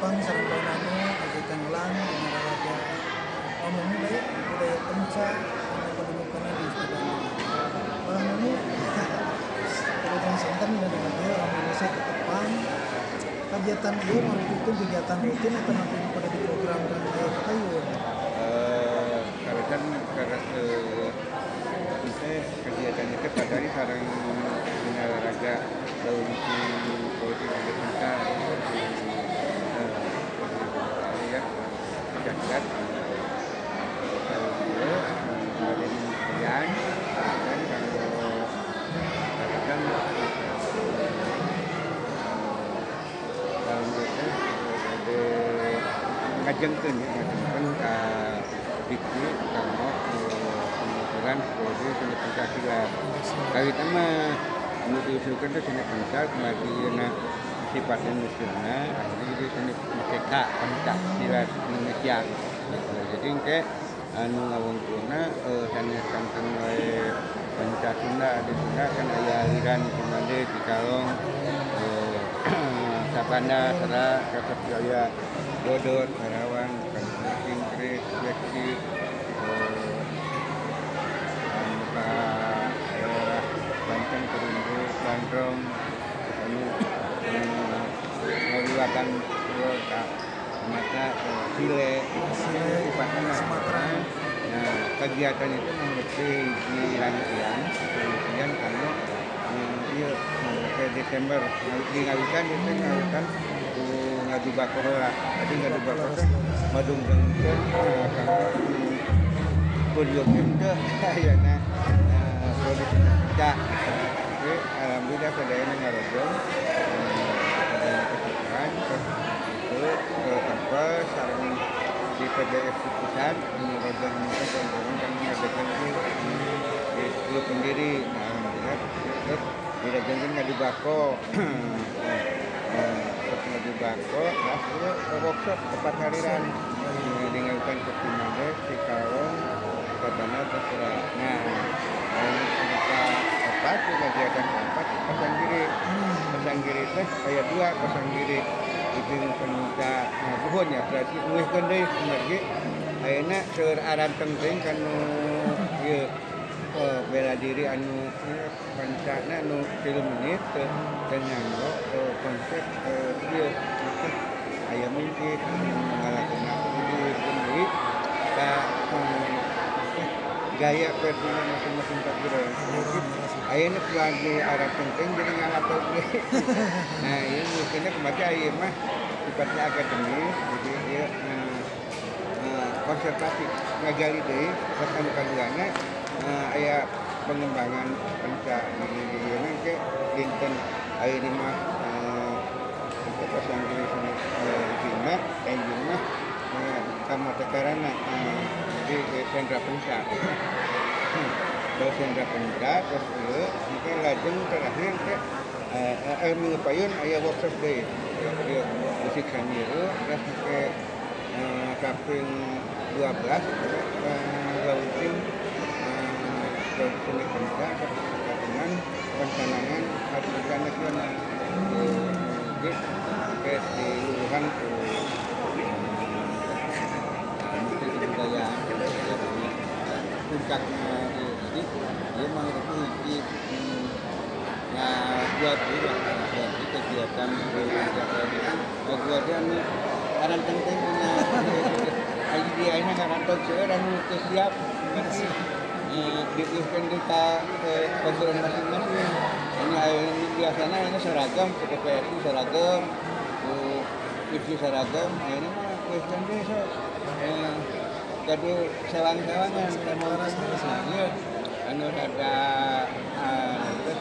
Tepang sareng Bang Nanu kagiatan lang dina raraga umumna bae budaya penca anu padumungan di ISPI Bandung. Bang Nanu wilujeng sonten dina dinten ieu alhamdulillah saya tetepang. Kegiatan ieu merupakan kegiatan rutin atau nanti pada di program dan aya kapayun? Karena kegiatan itu padahal sareng dina olahraga launching politik ada penca ya cacat kalau dan kalau kan tahun itu ada ngajengkeun ya ngajengkeun ka Dikti kanggo pengukuran kode seni pencak silat. Kawit mah anu diusulkeun teh seni pencak margina sifatnya nasional akhirnya jadi seni PK pencak silat Indonesia gitu. Jadi engke anu ngawungkulna sanes kanten wae pencak Sunda di Sunda kan aya aliran Cimande, Cikalong, Sabana, Sera, Kasep Jaya, Dodot, Karawang, Cingkrik, Beksi, anu ka daerah Banten, Kerundu, Bandrong, anu ngaliwatan ka Sumatera, Sile, sifatnya Sumatera. Nah, kegiatan itu mengikuti di rangkaian kanggo ieu ke Desember di ngawitan itu ngawitan ku ngadu bako heula. Jadi ngadu bako teh madunggengkeun kanggo podium teh ayeuna produksi pencak. Jadi alhamdulillah sadayana ngarojong sadayana kesukaan terus itu tempat sareng di PBF pusat ngarojong teh konten kami ngadakeun di 10 pendiri. Nah, alhamdulillah terus dirajengkeun ngadu bako. Ngadu bako lah workshop tepat hariran dengan ke Cimande, Cikalong, Sabana, terserah. Nah, kita empat kegiatan keempat Pasanggiri. Pasanggiri teh aya dua Pasanggiri itu penca buhun ya berarti nuihkeun deui kumargi ayeuna seueur aranteng teuing kanu ieu bela diri anu pancana anu 3 menit teu nganggo konsep ieu aya mungkin ngalakeun diuihkeun deui ka gaya versinya masing-masing takbiran. Ayeuna lagi arah penting jadi ngalapel deui. Nah, ieu mungkinnya kemarin ieu mah sifatnya akademis jadi ieu konservasi ngagali deui pas anu kaduana aya pengembangan penca di dieu ke dinten ayeuna mah untuk Pasanggiri seni lima enjing mah kamotekarana jadi sentra penca. Terus sentra penca terus ieu mungkin lajeng terakhir teh minggu payun aya workshop deui. Ieu musik sanyiru terus ke kaping 12 launching seni penca dengan pencanangan hari penca nasional di diluruhan ke Menteri Kebudayaan puncaknya jadi dia mengikuti hiji nah dua bulan jadi kegiatan gua dia anu aranteng teh punya ayo dia ayeuna ngaranteng seueur anu teu siap diuihkeun deui ka kumpulan masing-masing. Ini ayeuna biasana ayeuna seragam ku PPSI seragam ku IPSI seragam ayeuna mah uihkeun deui sok gaduh sewang-sewangan nah ieu anu rada terus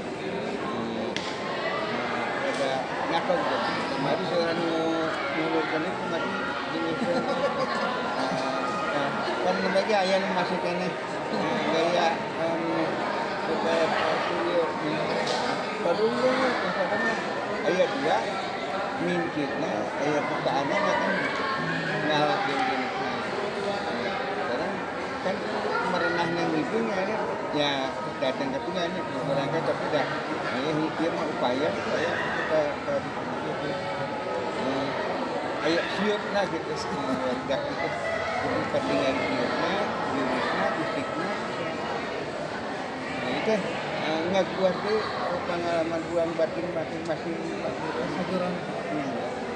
rada nyakog kemarin seueur anu ngulurkeun kemarin diuihkeun kan lagi aya nu masih keneh gaya PPSI ieu padunggung misalkan aya dua mincitna aya bukaanna kan ngalakeun gini. Sekarang kan merenahnya ngiping ya datang ke punya mereka tapi dah ini dia mah upaya supaya kita Aya sieupna gitu barudak itu. Jadi katingal sieupna, jurusna, fisikna. Nah itu ngaguar deui pengalaman urang batin masing-masing. Sakurang.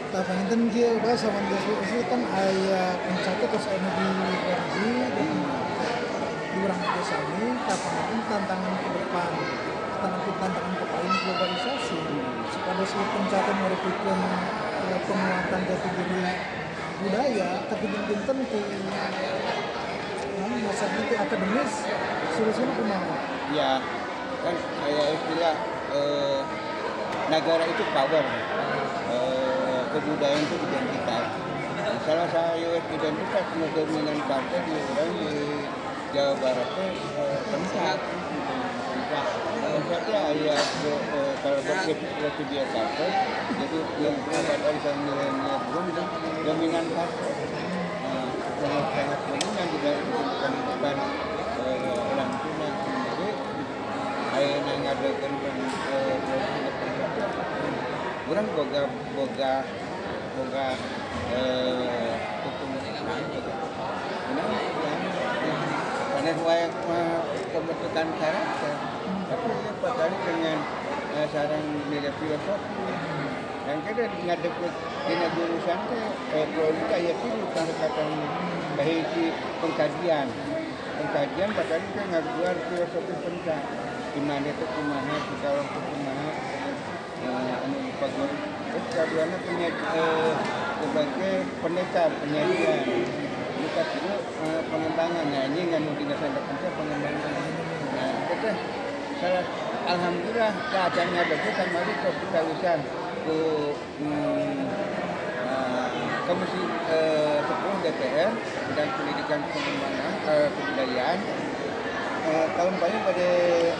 Tah panginten kieu bah samantos kan aya pencak terus anu di di urang oge sami tah panginten tantangan ke depan tantangan ke paling globalisasi supados ieu pencak merupakan penguatan jati diri budaya tapi dinten ti masanya ti akademis solusinya kumaha? Ya kan saya istilah negara itu power. Kebudayaan itu identitas. Salah satu identitas dominan partai di orang di Jawa Barat itu pencak. Pencaknya ayat kalau berarti dia partai, jadi yang berasal dari nilai-nilai belum dominan partai. Sangat dominan juga bukan bukan orang Cina. Jadi ayah yang ngadakan pencak. Orang boga hukum karena wae pembentukan karakter tapi padahal dengan sarang nilai filosofi yang kada ngadep dina jurusan teh prodi aya tilu pendekatan bahiji pengkajian padahal teh ngaguar filosofi pencak di mana teh kumaha kalau kumaha anu pagur terus kaduana punya sebagai pendekar penyajian buka dulu pengembangan nah ini nganu dina sanda pencak pengembangan nah itu teh salah alhamdulillah keadaan ngadeg kamari tos ditawisan ku Komisi 10 DPR bidang pendidikan pengembangan kebudayaan tahun paling pada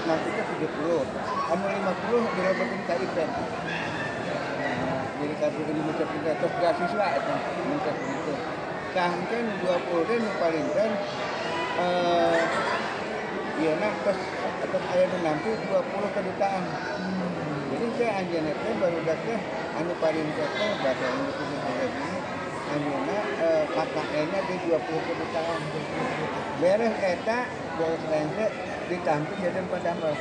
nanti ke 70, anu 50 dirobotin KIP. Nah, jadi kartu ini mencapai terus beasiswa itu mencapai itu. Tah kan 20 deh nu paling kan ieu na tos atau aya nu nampi 20 kedutaan. Jadi teh anjeunna teh barudak teh anu paling teh bahasa Indonesia ini anjeunna KKN-nya di 20 kedutaan. Beres eta beres lengse ditampi jadi padamel.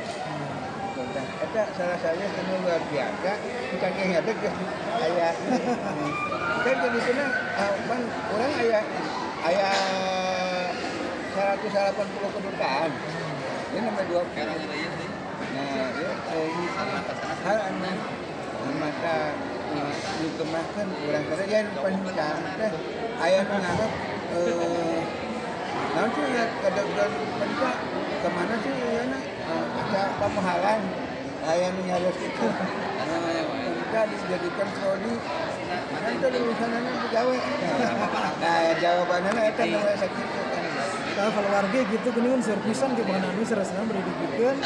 Eta salah satu anu luar biasa bukan ngadeg geus aya. Kan jadi cenah pan urang aya 180 kedutaan. Ini nomor 20. Nah, ya hal anu mata dikemahkeun urang teh yen pencak teh aya nu nganggep naon sih kadegan pencak kemana sih ieu asa pamahalan aya nu nyarios kitu pencak dijadikan prodi kan teh lulusanana digawe. Nah, jawabanana eta nu sakitu kan. Tah kalau warga gitu geuningan servisan ge anu serasana bari dibikeun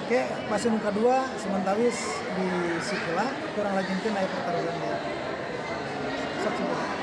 ke fase nu kadua sementawis di sekolah kurang lajengkeun aya pertaruhan deui. Sok.